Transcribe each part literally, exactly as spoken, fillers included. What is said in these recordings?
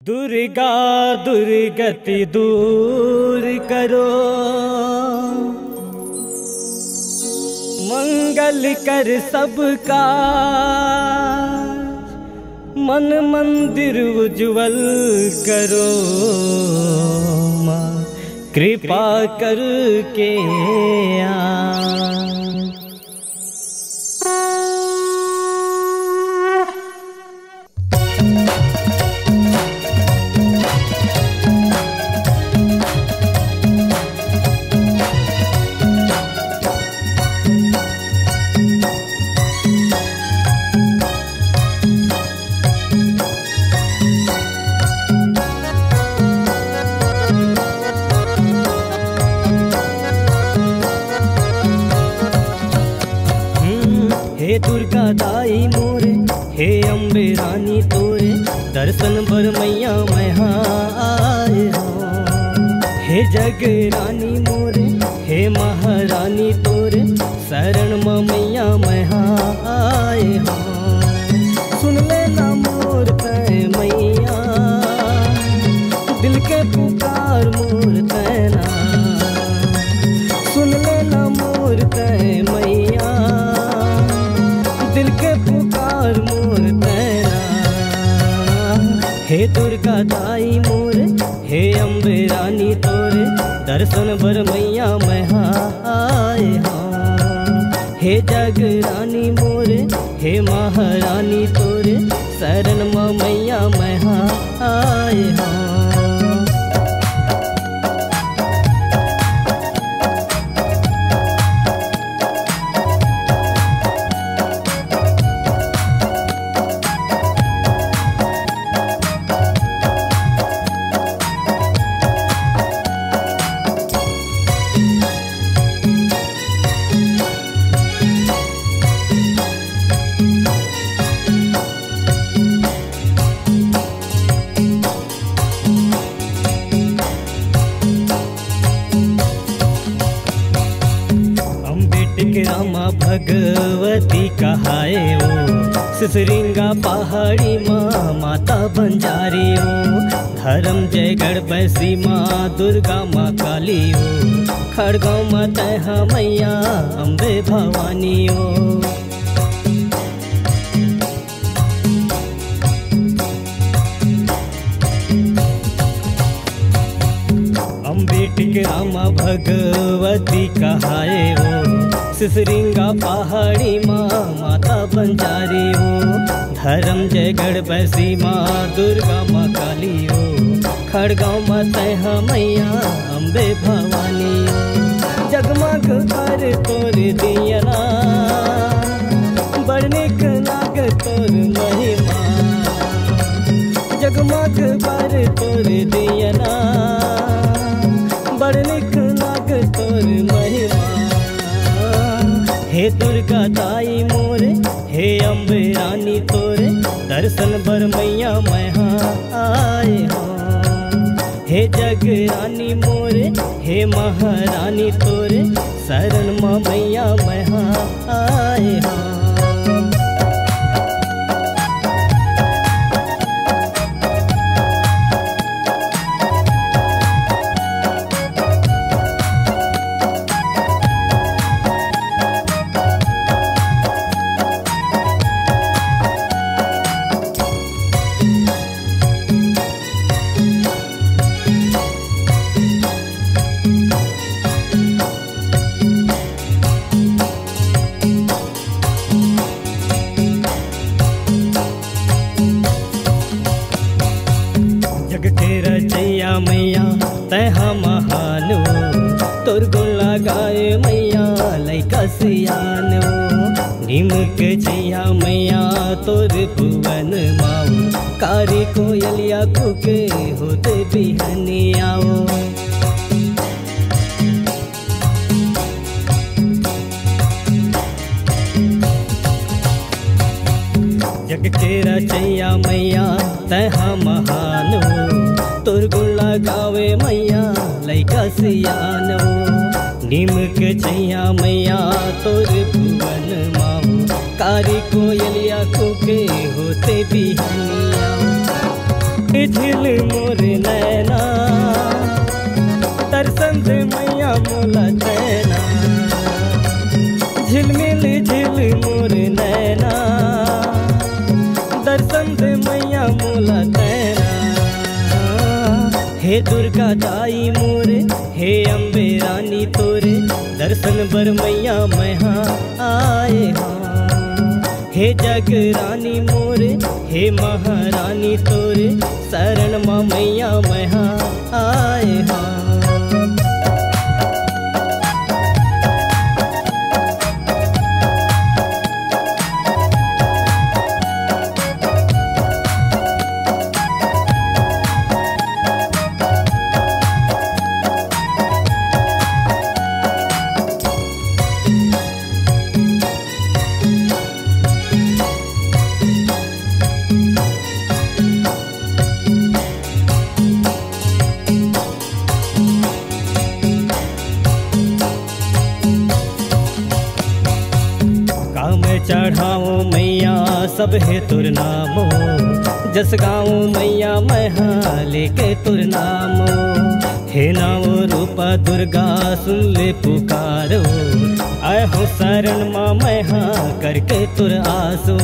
दुर्गा दुर्गति दूर करो, मंगल कर सबका, मन मंदिर उज्जवल करो, माँ कृपा करके आ। हम्म, हे दुर्गा दाई मोरे, हे अम्बे रानी तोरे, दर्शन बर मैया मैं हा आए हो। हे जग रानी मोरे, हे महारानी तोरे, शरण म मैया मैं हा आए हो। सुन लेना मोर तै मैया, दिल के पुकार मोर तै ना। सुन लेना मोर तै मैया, दिल के पुकार मोर तै ना। हे दुर्गा दाई मोर, हे अम्बे रानी तोरे, दर्शन बर मैया मैं हा आए हो। हे जग रानी मोरे, हे महारानी तोरे, शरण म मैया मैं हा आए हो। अम्बेडकरा म भगवती कहाए ओ, सिसरिंगा पहाड़ी म माता बंजारी ओ, धर्म जयगढ़ बैसी म दुर्गा म काली ओ, खड़गांव म तैहा मैया अम्बे भवानी ओ। अम्बेडकरा म भगवती कहाए ओ, सिसरिंगा पहाड़ी म माता बंजारी ओ, धर्म जयगढ़ बैसी म दुर्गा म काली ओ, खड़गांव म तैहा मैया अम्बे भवानी ओ। जगमग बर तोर दियना, बड़ निक लाग तोर महिमा। जगमग बर तोर दियना, बड़ निक लाग तोर महिमा। हे दुर्गा दाई मोरे, हे अम्बे रानी तोरे, दर्शन बर मैया मैं हा आए हो। हे जग रानी मोरे, हे महारानी तोरे, शरण म मैया मैं हा आए हो। जग के रचैया मैया, तैहा महान ओ, तोर गुण लगाए मैया, लइका सियान ओ। नीम के छैया मैया, तोर भुवन माऊ, कारी कोयलिया कुके होते बिहनिया ओ। जग के रचैया मैया, तैहा महान ओ, तोर गुण लगावे मैया, लइका सियान ओ। नीम के छैया मैया, तोर भुवन माऊ, कारी कोयलिया कुके होते बिहनिया। ए झिलमिल मोर नैना, दर्शन दे मैया मोला चैना। झिलमिल झिल मोर नैना, दर्शन दे मैया मोला चैना। हे दुर्गा दाई मोर, हे अम्बे रानी तोरे, दर्शन बर मैया मैं हा आए हा। हे जग रानी मोर, हे महारानी तोर, शरण म मैया मैं हा आए हा। का मैं चढ़ाऊं मैया सब हे तोर नामो, जस गाऊं मैया मैं हा लेके तोर नामो। हे नव रूपा दुर्गा सुन ले पुकारो, आए हो शरण मा मैं हा करके तोर आसो।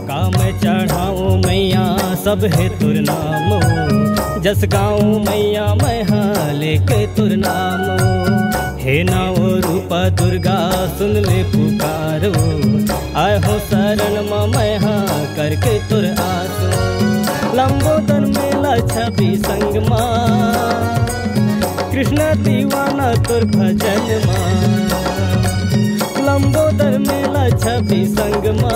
का मैं चढ़ाऊं मैया सब हे तोर नामो, जस गाऊं मैया मैं हा लेके तोर नामो। हे नव रूपा दुर्गा सुन ले पुकारो, आए हो शरण म मैं हा करके तोर आसो। लंबोदर मेला छवि संग मा, कृष्णा दीवाना तोर भजन मा। लंबोदर मेला छवि संग मा,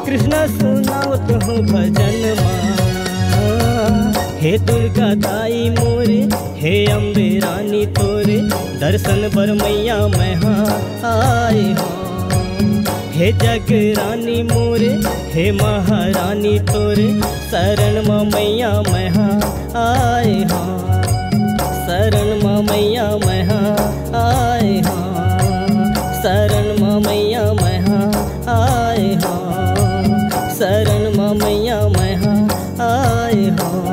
कृष्णा सुनावत हूँ भजन मा। हे दुर्गा दाई मोरे, हे अम्बे रानी तोरे, दर्शन बर मैया मैं हा आए हो। हे जग रानी मोरे, हे महारानी तोरे, शरण म मैया मैं हा आए हो। शरण म मैया मैं हा आए हो। शरण म मैया मैं हा आए हो। शरण म मैया मैं हा आए हो।